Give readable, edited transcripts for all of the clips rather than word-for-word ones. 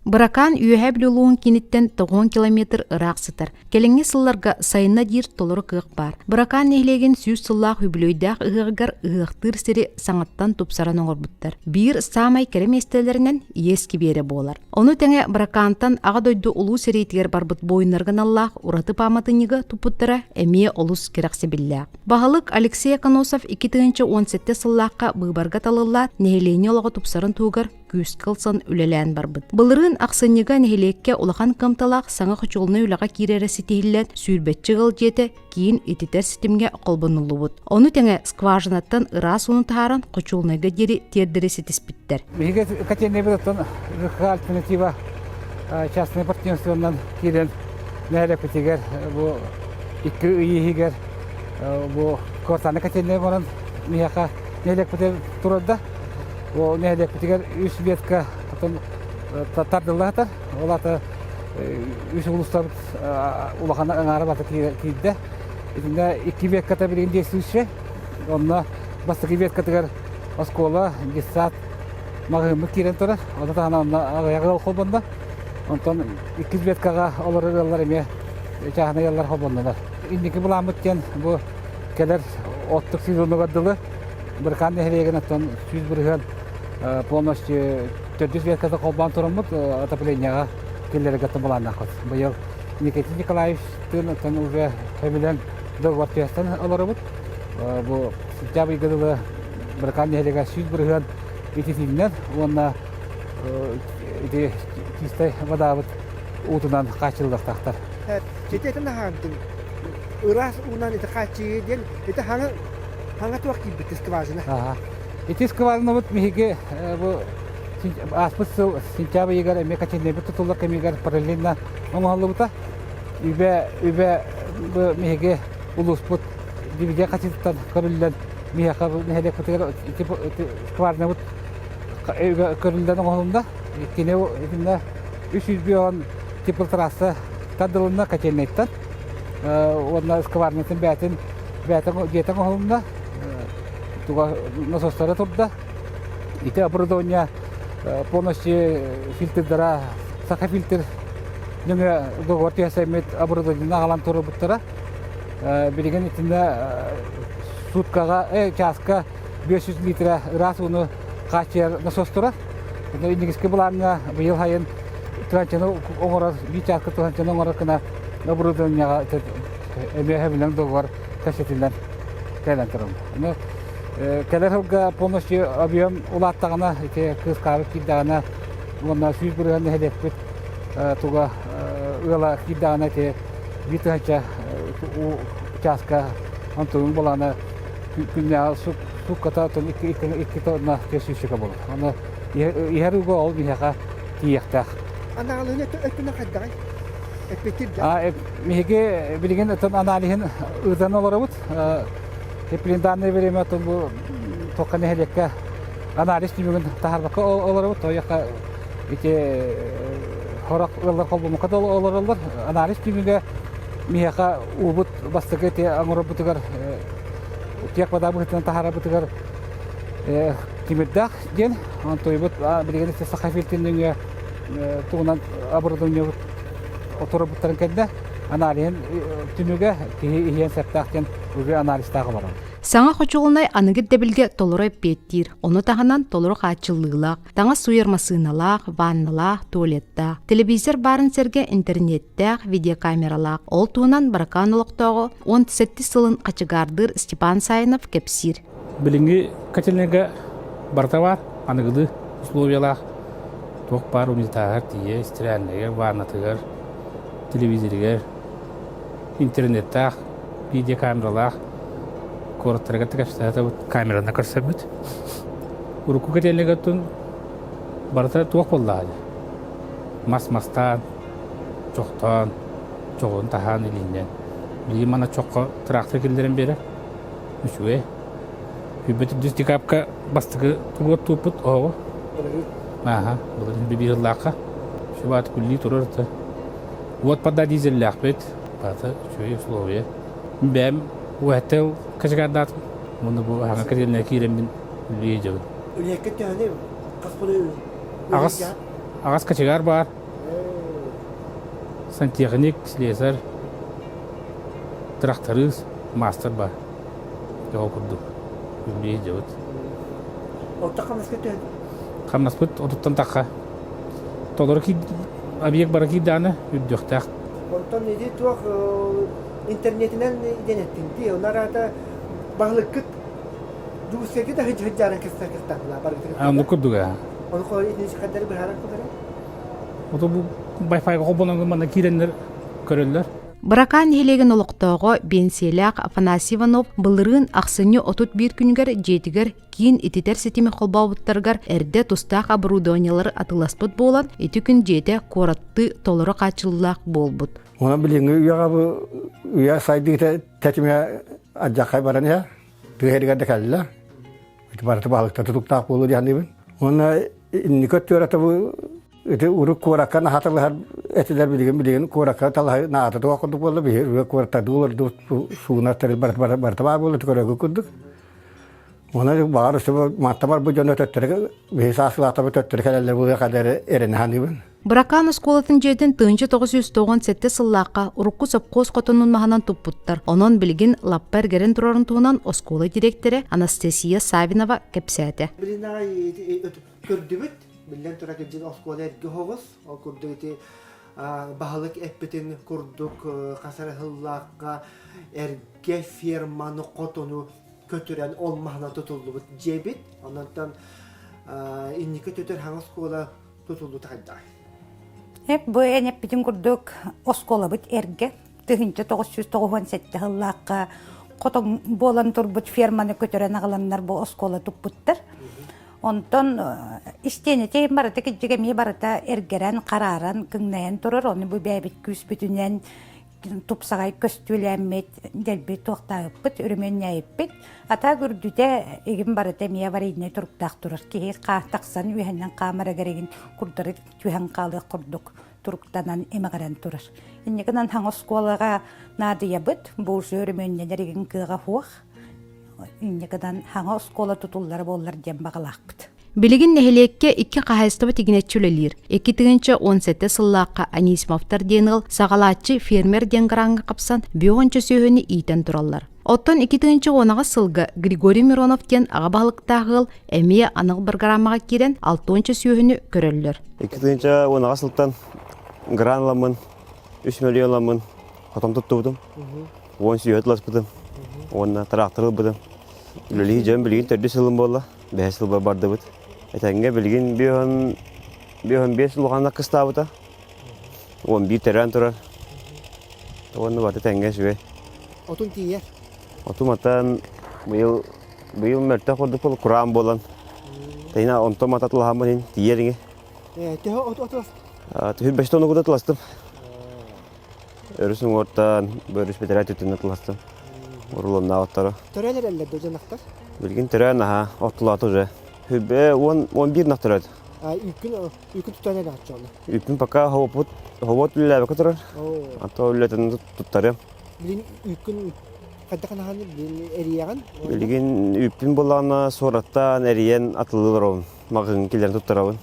Быракаан Үөһээ Бүлүү улууһун кииниттэн 90 километр ыраах сытар. Кэлиҥҥи сылларга сайынна диир толору кыах баар. Быракаан нэһилиэгин 100 сыллаах үбүлүөйдээх ыһыаҕыгар ыһыахтыыр сири саҥаттан тупсаран оҥорбуттар. Биир саамай кэрэ миэстэлэринэн Иэс кибиэрэ буолар. Ону тэҥэ Быракаантан Аҕа дойду Улуу сэриитигэр барбыт буойуннарга аналлаах ураты пааматынньыгы туппуттара эмиэ олус кэрэхсэбиллээх. Баһылык Алексей Оконосов 2017 сыллаахха быыбарга талыллаат, нэһилиэнньэ олоҕо тупсарын туһугар күүскэ ылсан үлэлээн барбыт. Былырыын ахсынньыга нэһилиэккэ улахан кыамталаах саҥа хочуолунай үлэҕэ киирэрэ ситиһиллэн, сүүрбэччэ ыал дьиэтэ киин ититэр ситимҥэ холбонуллубут. Ону тэҥэ скважинаттан ыраас ууну таһааран хочуолунайга диэри тиэрдэри ситиспиттэр. Биһиги котельнайбыт оттон ЖКХ альтернатива частный партнерствонан киирэн нэһилиэкпитигэр бу икки ый иһигэр бу квартальнай котельнай баран миэхэ нэһилиэкпитигэр турарда. Бу нэһилиэкпитигэр үс ветка потом тардылла сытар. Ол аата үс улуустарбыт улахан аҥаара бата киирдэ. Итиннэ икки ветката билигин действующая. Онно бастакы веткатыгар оскуола, детсад, маҕаһыыммыт киирэн турар. Ону таһынан онно аҕыйах ыал холбонно. Онтон иккис веткаҕа олорор ыаллар эмиэ чааһынай ыаллар холбоннулар. Инники былааммыт диэн бу кэлэр оттук сезонугар дылы Быркаан нэһилиэгин оттон 100% полностью төрдүс ветката холбоон тураммыт отоплениеҕа киллэрэргэ былааннаахпыт. Быйыл Никита Николаевичтыын оттон уже сөбүлэҥ договор түһэстэн олоробут. Бу сентябрь ыйга дылы Быркаан нэһилиэгэ 100% ититиинэн уонна ити чистай водаабыт уутунан хааччыллыахтаахтар. Ситэтин аһаантын ыраас уунан ити хааччыйыы диэн ити хаҥа хаҥа туох киирбит скважина. Ити скважинабыт биһиги бу ааспыт сыл сентябрь ыйыгар эмиэ котельнайбыт тутуллар кэмигэр параллельно оҥоһуллубута. Үбэ үбэ бу биһиги улууспут дивизия хачытыттан көрүллэн биһиэхэ нэһилиэкпитигэр ити скважинабыт көрүллэн оҥоһулунна. Кини итиннэ 350 теплотрасса тардылынна котельнайтан уонна скважинатын бээтин бээтэ дьиэтэ оҥоһулунна туга насостара турда ити оборудование полностью фильтрдара саха фильтр нөҥүө договор түһэсэммит оборудованиены аҕалан туруорбуттара билигин итиннэ суткаҕа чааска 500 литра ыраас ууну хааччыйар насос турар. Инникиски былааҥҥа быйыл сайын транчаны оҥорор, биир чааска транчаны оҥорор гына оборудованиеҕа эмиэ сөбүлэҥ договор кэпсэтиллэн кэлэн турабын. Ону кэлэр сылга полностью объем улааттаҕына, ити кыыс-хаабыт киирдэҕинэ уонна 100% нэһилиэкпит туга ыала киирдэҕинэ ити биир тыһыынча чааска онтугун былаана күннээҕи суукката икки тонна көсүүсүкэ буолар. Аны иһэр ууга ол биһиэхэ тиийиэхтээх. Анаалыһын өттүнэн хайдаҕый? Эппиттир да? Биһиги билигин оттон аналиһын ыытан олоробут. Теплин данное время оттон бу туохха нэһилиэккэ анализ түмүгүн таһаарбакка олоробут. Тоойуохха ити хорох ыаллар холбомукка да олороллор. Анализ түмүгэ миэхэ уубут бастакы ити оҥорорбутугар тех вода быһыытынан таһаарарбытыгар тимирдээх диэн онтуйбут билигин Сахафильтин нөҥүө тугунан оборудованиебыт оторобуттарын кэннэ аналиһын түмүгэ киһи иһиэн сөптөөх диэн уже анализтаах олорор. Саҥа хочуолунай аныгы ирдэбилгэ толору эппиэттиир, ону таһынан толору хааччыллыылаах, таҥас сууйар массыыналаах, ванналаах, туалеттаах, телевизор баарын сэргэ интернеттээх, видеокамералаах. Ол туһунан Баракаан олохтооҕо 17 сылын хачыгаардыыр Степан Саинов кэпсиир. Билиҥҥи котельнайга барыта баар, аныгылыы условиялаах туох баар унитаһыгар тиийэ, стиральныйга, ваннатыгар, телевизорыгар, интернеттээх, видеокамералаах куораттарга кэпсэтэ камераны көрсөбүт. Урукку котельныйга оттон барыта туох буоллаҕа дии. Мас мастаан, чохтоон, чоҕун таһаан илииннэн. Билигин манна чоххо трактор киллэрэн биэрэр. Үчүгэй. Күүппүт үрдүс декабка бастакы тугу тууппут оһоҕу. Ааха, былырыын биир сыллаахха. Шубаат күллүү турар да. Уот парда дизеллээхпит. Баата үчүгэй условия. Бэйэм уһэтэл кочегардаатым. Уонна бу аһаҥа кириэннэ киирэммин үлэлии дьабын. Үлэккэ төһөнү хас хонуу Аҕыс. Аҕас кочегар баар. Сантехник, слесарь, тырахтарыыс, маастар баар. Ол курдук үлэлии сылдьабыт. Орто хамнаска төһө? Хамнаспыт отуттан тахха. Толору объект бара киирдэҕинэ үрдүөхтээх. Онтон ити туох интернетинэн диэн эттиҥ дии. Онно араата баһылыккыт Дьуусскайга да сылдьарын кыстаахтаахла баргытыгар. Оннук курдук ээ. Ону итини хаддары быһааран кутара. Ото бу Wi-Fi холбонон манна киирэннэр көрөллөр. Быракаан нэһилиэгин олохтооҕо биэнсийэлээх Афанасий Иванов былырыын ахсынньы 31 күнүгэр дьиэтигэр киин ититэр ситими холбообуттарыгар эрдэ тустаах оборудованиелары атыыласпыт буолан, ити күн дьиэтэ куораттыы толору хааччыллаах буолбут. Онон билиҥҥи үйэҕэ бу үйэ сайдыыта тэтимэ алдьархай баран иһэр. Тыа сиригэр да кэллэ. Ити барыта баһылыктар тутуктаах буолуо дии саныыбын. Уонна инники өттүгэр бу ити урут куоракка наһаталаһар этилэр билигин билигин куоракка талаһы наата туох курдук буолла биһи урут куораттардыы олордубут суунар тэрил барыта барыта баар буолла көрөгү курдук. Онон баҕар өссө манта барбыт дьон өтөттөрө биһи сааскылаахтарбыт төттөрү кэлэллэр буолуо хадары эрэнэ саныыбын. Быракаан оскуолатын дьиэтин 1997 сыллаахха урукку сопхуос хотонун маһынан туппуттар. Онон билигин лаппа эргэрэн турарын туһунан оскуола дириэктэрэ Анастасия Савинова кэпсээтэ. Билин аҕай көрдүбүт. Биллэн турар кырдьык оскуола эргэ оһоҕос. Ол курдук ити баһылык эппитин курдук хас эрэ сыллаахха эргэ ферманы хотону көтүрэн ол маһынан тутуллубут дьиэбит. Онон инники өттүгэр хаҥас оскуола тутуллуута хайдаҕый? Бу эн эппитин курдук оскуолабыт эргэ 1997 сыллаахха хотон буолан турбут ферманы көтөрөн аҕаланнар бу оскуола туппуттар. Онтон истиэнэтэ барыта кырдьык эмиэ барыта эргэрэн, харааран, кыҥнайан турар. Ону бу бэйэбит күүспүтүнэн тупсаҕай көстүүлэммит, дэлби туохтаабыппыт, өрөмүөннээбиппит. Атаак үрдүтэ игин барыта эмиэ аварийнай туруктаах турар. Киһи тахсан үөһэннэн хаамарыгар игин курдары түһэн хаалыах курдук туруктанан эмэҕирэн турар. Инникинэн хаҥа оскуолаҕа наадыйабыт, бу уже өрөмүөннэнэр игин кыаҕа суох. Инникинэн хаҥа оскуола тутуллара буоллар диэн баҕалаахпыт. Билигин нэһилиэккэ икки хаһаайыстыба тигинэччи үлэлиир. 2017 сыллаахха Анисимовтар диэн ыал саҕалааччы фермер диэн граҥҥа хапсан бүөҕүнчэ сүөһүнү иитэн тураллар. Оттон 2010 сылга Григорий Миронов диэн аҕа баһылыктаах ыал эмиэ анал бырагыраамаҕа киирэн алтыонча сүөһүнү көрөллөр. 2010 сылтан гран ыламмын, 3 миллион ыламмын хотон туттубутум. 10 сүөһү тыласпытым уонна тыраахтар ылбытым. Үлэлии дьон билигин төрдүс сылым буолла. Бэһис сылбар бардыбыт. Этэҥҥэ билигин 55 улаханнык кыстаабыта. 11 төрөөн турар. Уонна барыта тэҥҥэ үчүгэй. Отун тиийэр. Отум атан быйыл быйыл мөлтөх курдук буолан кураан буолан тайна онтон мататылаһаммын иһин тиийэр иҥи. Төһө от отулас? Түһүр бэстон угута тыластым. Өрүс уҥуортан, өрүс бэтэрээ түтүнэ тыластым. Урулуннаабыттара. Төрөөн эрэллэр да дьонахтар? Билигин төрөөн аха, оттулаата уже. Хүбэ 10 11 нах төрөөт. Үкүн үкүн тутан эрэ оччоҕуна. Үппүн пока хобоппут хобот үлэлээбэккэ турар. Ато үлэтин туттарыам. Билин үкүн хайдах анаһаны билин эрийэҕин? Билигин үппүн буллаҕына суораттаан эрийэн атылыыларобун. Маҕаһыын киллэрэн туттарабын.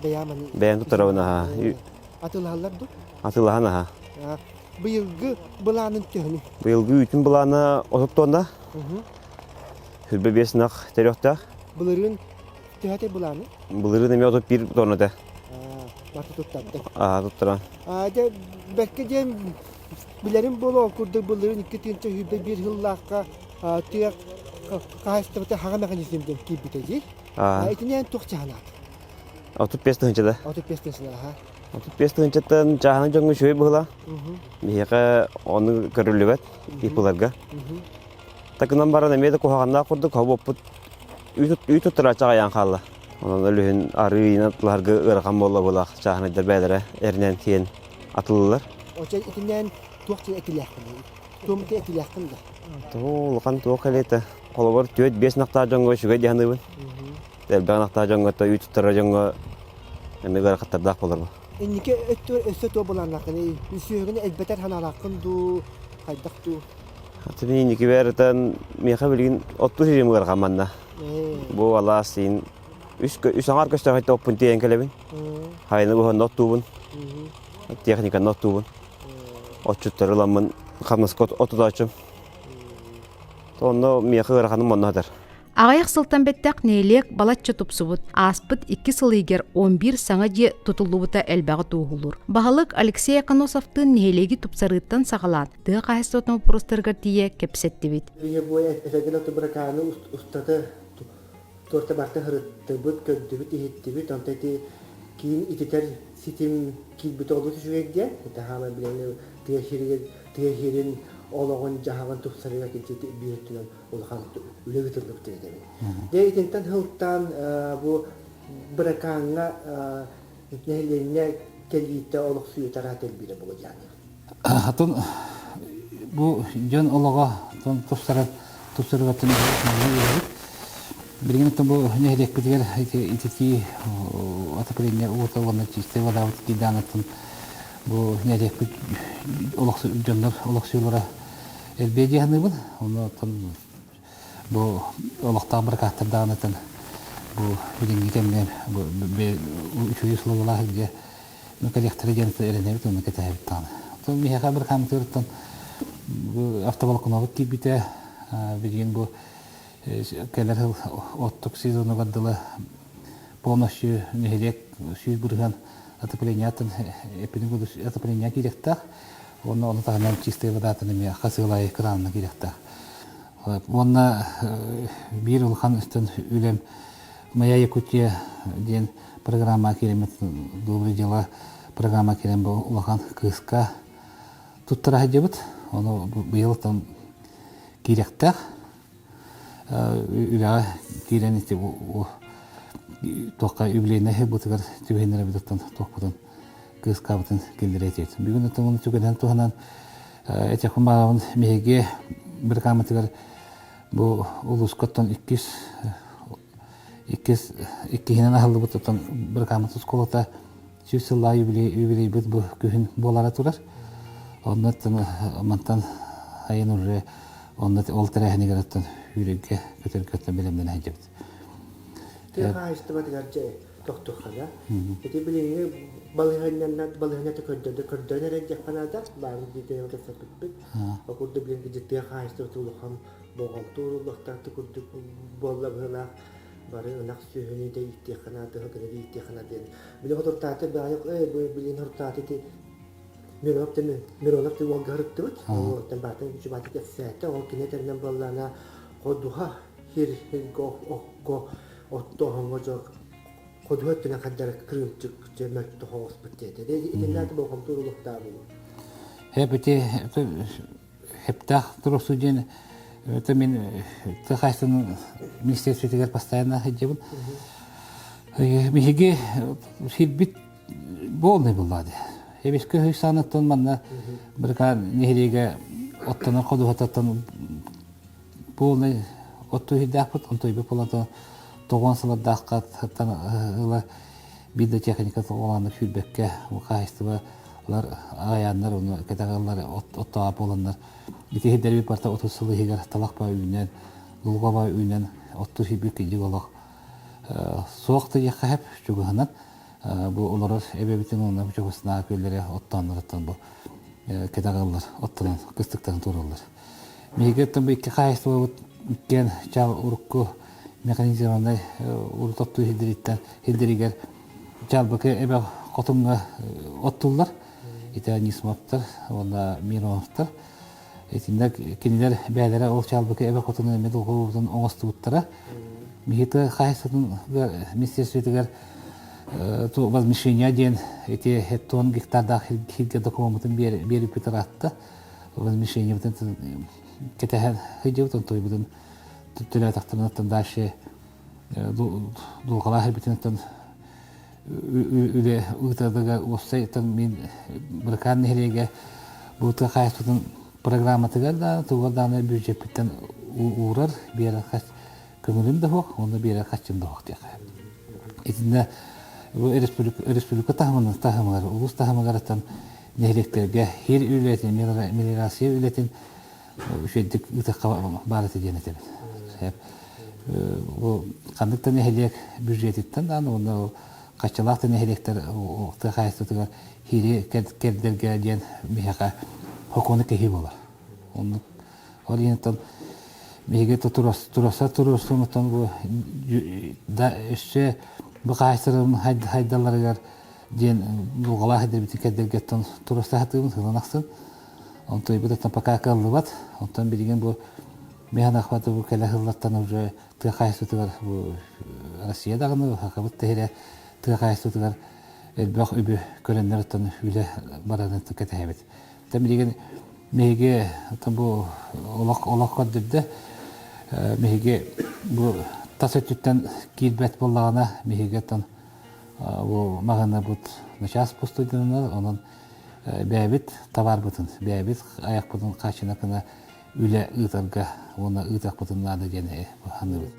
Бэйэм Бэйэм туттарабын аха. Атыылаһаллар дуу? Атыылаһан аха. Быйылгы былаанын төһөнүй? Быйылгы үүтүн былаана 30 тонна. Хүрбэ 5 ынах төрүөхтээх. Былырыын төһөтө былааны? Былырыын эмиэ 31 тонна этэ. Барыта туттардыҥ. Аа, туттаран. Дьэ, бэркэ диэн билэрим буолуо, ол курдук былырыын 2021 сыллаахха тыа хаһаайыстыбата хаҕа механизм диэн киирбитэ дии. Итинэн туох чаһынаат? 35 тыһыынча 35 тыһыынча аха. 35 тыһыынчаттан чааһынай дьоҥҥо үчүгэй быһыылаах. Биһиэхэ ону көрүллүбэт ИП-ларга. Такынан баран эмиэ да куһаҕаннаах курдук хобуоппут үүт туттарааччы аҕайаан хаалла. Онон өлүһүн арыыйынан атылаһарга ыарахан буолла буолаах чааһынайдар бэйэлэрэ эринэн тиэн атыллылар. Очон итинэн туох диэн этилээххин? Туомка этилээххин да? Тоҕо улахан туох кэлиэтэ. Холобур, 4-5 ынахтаах дьоҥҥо үчүгэй дии саныыбын. Элбэх ынахтаах дьоҥҥо, үүт туттарар дьоҥҥо эмиэ ыарахаттардаах буолар. Инники өттүгэр өссө туох былааннааххын? Сүөһүгүн элбэтэр санаалааххын дуу, хайдах дуу? Аты инники бэртэн миэхэ билигин оттуу сирим ыарахан манна. Бу алаас син. Үс, үс аҥаар көстөөх оппун тиэйэн кэлэбин. Хайыны быһан оттуубун. Техниканы оттуубун. Отчуттары ыламмын хамнаска отутааччым. Онно миэхэ ыараханым онно сытар. Аҕыйах сылтан бэттэх нэһилиэк балачча тупсубут. Ааспыт икки сыл иһигэр 11 саҥа дьиэ тутуллубута элбэҕи туоһулуур. Баһылык Алексей Оконосовтыын нэһилиэги тупсарыыттан саҕалаан, тыа хаһаайыстыбатын боппуруостарыгар тиийэ кэпсэттибит. Бу этэгин быракааны устата туорта барта һырыттыбыт, көрдүбүт, иһиттибит. Онто ити киин ититэр ситим киирбит олус үчүгэй диэн. Это хаамай билэн тыа сиригэр тыа сирин олоҕун-дьаһаҕын тупсарыыга биир өттүнэн улахан үлэ ыытыллыбыт этэбин. Дьэ итинтэн сылтаан бу Быракааҥҥа нэһилиэнньэ кэлиитэ олохсуйуутара элбиирэ буолуо диэн. Атын бу дьон олоҕо тупсарар тупсарыгаттан үлэбит. Билигин бу нэһилиэкпитигэр ититии отопление уута уонна чистая вода кидаанаттан бу нэһилиэкпит дьоннор олохсуйуулара элбиэ дии саныыбын. Онно бу олохтоох быракааттар даҕанытын бу билиҥҥи кэмҥэ үчүгэй услугалаах илдьэ кэлиэхтэрэ диэн эрэнэбит уонна кэтэһэбит даҕаны. Оттон миэхэ быракааммытыгар бу автоволоконобут киирбитэ билигин бу кэлэр сыл оттук сезонугар дылы полностью нэһилиэк 100% отоплениятын отопление киириэхтээх. Уонна ону таһынан чистая водатын эмиэ хас ыал аайы кыраанна киириэхтээх. Уонна биир улахан өстөн үлэм «Моя Якутия» диэн программа киирэммит «Добрые дела» программа киирэн бу улахан кыыска туттара сылдьыбыт. Ону быйыл там киириэхтээх. Үлэҕэ киирэн ити туохха юбилейнай бытыгар түбэһиннэрэбит оттон туохпутун кыыскабытын киллэрэ этиэт. Бүгүн оттон түгэнэн туһанан этиэхпин баҕарабын биһиги быракааммытыгар бу улууска оттон иккис иккис иккиһинэн аһыллыбыт оттон быракааммыт оскуолата 100 сыллаах юбилейбыт бу күһүн буолара турар. Онно мантан айан уже онно ол тэрээһинигэр оттон үүрэргэ көтөргө оттон бэлэмнэнэ сылдьабыт. Тыа хаһаайыстыбатыгар дьэ тохтуохха да. Ити билиҥҥи балаһыанньаннан балаһыанньата көрдөрдө көрдөөн эрэ диэххэ наада. Баарын биирдэ кэпсэппиппит. Ол курдук билиҥҥи тыа хаһаайыстыбата улахан болҕомто ууруллуохтаах курдук буолла быһыылаах. Бары ынах сүөһүнү да ииттиэххэ наада, сылгыны да ииттиэххэ наада диэн. Били хотуртааты баайык ээ бу билин хортааты ити Миронов Миронов ти уолга ырыттыбыт. Ол баатын үчүбаты кэпсээтэ. Ол кини этэринэн буоллаана ходуһа хир хиргэ окко оттооһоҥҥо дьо ходуһа өттүнэн хаддара кырыымчык дьэ мөлтөх оҕуспут диэтэ. Итиннээх болҕомто уруулуохтаах буолуо. Эпити хептаах туруорсуу диэн это мин тыа хаһаайыстыбатын министерствотыгар постоянно сылдьабын. Биһиги сирбит буолнай буллаады. Эбискэ өй сааныттан манна бырыкаан нэһилиэгэ оттонор ходуһататтан полный оттуу иһирдээхпит, онтойбут буолан тоҕуон сылардаахха ыла биир да техника оҕолоонно сүүрбэккэ хаһаайыстыбалар аҕайааннар уонна кэтэҕэллэр оттоҕо буоланнар ити иһирдэрбит барыта 30 сыл иһигэр талах ба үүнэн луга ба үүнэн оттуу сүүрбүт кидьик олох суох да диэххэ сөп чугаһынан бу олорор эбэбитин уонна чугасынааҕы күөллэри оттоонноруттан бу кэтэҕэллэр оттонон кыстыктарын туораллар Биһиги оттон бу икки хаһаайыстыбабыт иккиэн чаал урукку механизированнай урут оттуу сирдэриттэн сирдэригэр чаалбакы эбэ хотуҥҥа оттуллар. Ити Анисимовтар уонна Мироновтар. Итиннэ кинилэр бэйэлэрэ ол чаалбакы эбэ хотуну эмиэ долгуйбутун оҥостубуттара. Биһиги хаһаайыстыбатын министерствотыгар возмещение диэн ити 70 гектардаах сиргэ докумуоммутун биэриппит ыраатта. Возмещениебытын кэтэһэн сылдьыбыт, онтойбутун төлөөтөхтөрүнэн дальше дулҕалаах ирбитинэн үлэ ыытарга уопсайтан мин Быракаан нэһилиэгэ бу тыа хаһаайыстыбатын программатыгар да тугар даҕаны бюджеппиттэн уурар биэрэр көҥүлүм да суох уонна биэрэр харчым да суох диэххэ. Итиннэ бу республика, республика таһымынан таһымыгар, улуус таһымыгар нэһилиэктэргэ хир үлэтин, мелиорация үлэтин үчүгэйдик ыытыахха баар этэ диэн этэбин. Бу ханнык да нэһилиэк бюджетиттэн даҕаны уонна хаччалаах да нэһилиэктэр тыа хаһаайыстыбатыгар киири кэрдэргэ диэн биһиэхэ сокуону кэһии буолар. Оннук ол иһин биһиги туруорса туруорсуунуттан бу да өссө бу хаһаайыстыбаларын хайдалларыгар диэн дулҕалаах идэрбитин кэрдэргэттэн туруорса сатыыбын сылын ахсын. Онтон бу пока кыаллыбат. Онтон билигин бу Михан Ахматов бу кэлэ сыллартан уже тыа хаһаайыстыбатыгар бу Россия даҕаны Сахабыт да тыа хаһаайыстыбатыгар элбэх үбү көрөннөр оттон үлэ барарын кэтэһэбит. Тэн билигин биһиги бу олох олох көрдөрдө биһиги бу тас өттүттэн киирбэт буоллаҕына биһиги оттон бу маҕанабыт начаас пустуйданар онон бэйэбит товарбытын бэйэбит айахпытын хааччына гына үлэ ыытарга уонна ыытыахпытын наада диэн саныыбыт.